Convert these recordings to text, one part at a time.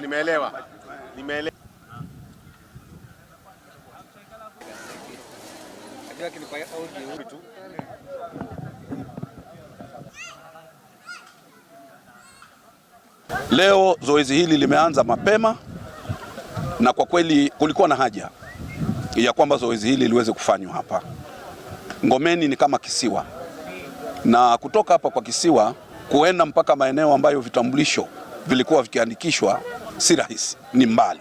Nimeelewa. Nimeelewa. Leo zoezi hili limeanza mapema na kwa kweli kulikuwa na haja ya kwamba zoezi hili liweze kufanywa hapa. Ngomeni ni kama kisiwa, na kutoka hapa kwa kisiwa kuenda mpaka maeneo ambayo vitambulisho vilikuwa vikiandikishwa si rahisi, ni mbali,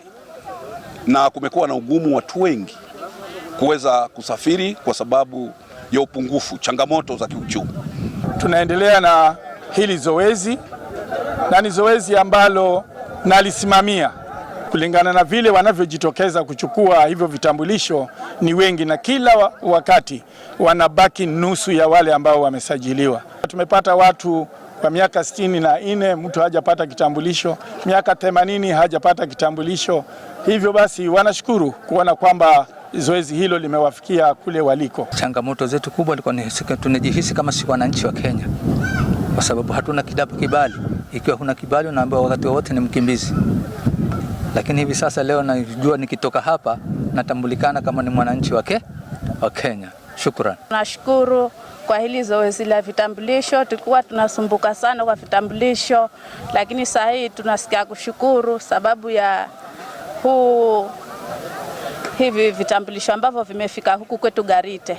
na kumekuwa na ugumu watu wengi kuweza kusafiri kwa sababu ya upungufu, changamoto za kiuchumi. Tunaendelea na hili zoezi na ni zoezi ambalo nalisimamia kulingana na vile wanavyojitokeza kuchukua hivyo vitambulisho ni wengi, na kila wakati wanabaki nusu ya wale ambao wamesajiliwa. Tumepata watu kwa miaka 64 mtu hajapata kitambulisho, miaka 80 hajapata kitambulisho. Hivyo basi wanashukuru kuona kwamba zoezi hilo limewafikia kule waliko. Changamoto zetu kubwa ilikuwa ni tunajihisi kama si wananchi wa Kenya kwa sababu hatuna kibali. Ikiwa huna kibali, unaambiwa wakati wowote ni mkimbizi. Lakini hivi sasa leo najua nikitoka hapa natambulikana kama ni mwananchi wake wa Kenya. Shukran. Nashukuru kwa hili zoezi la vitambulisho. Tulikuwa tunasumbuka sana kwa vitambulisho, lakini saa hii tunasikia kushukuru sababu ya huu hivi vitambulisho ambavyo vimefika huku kwetu Garite.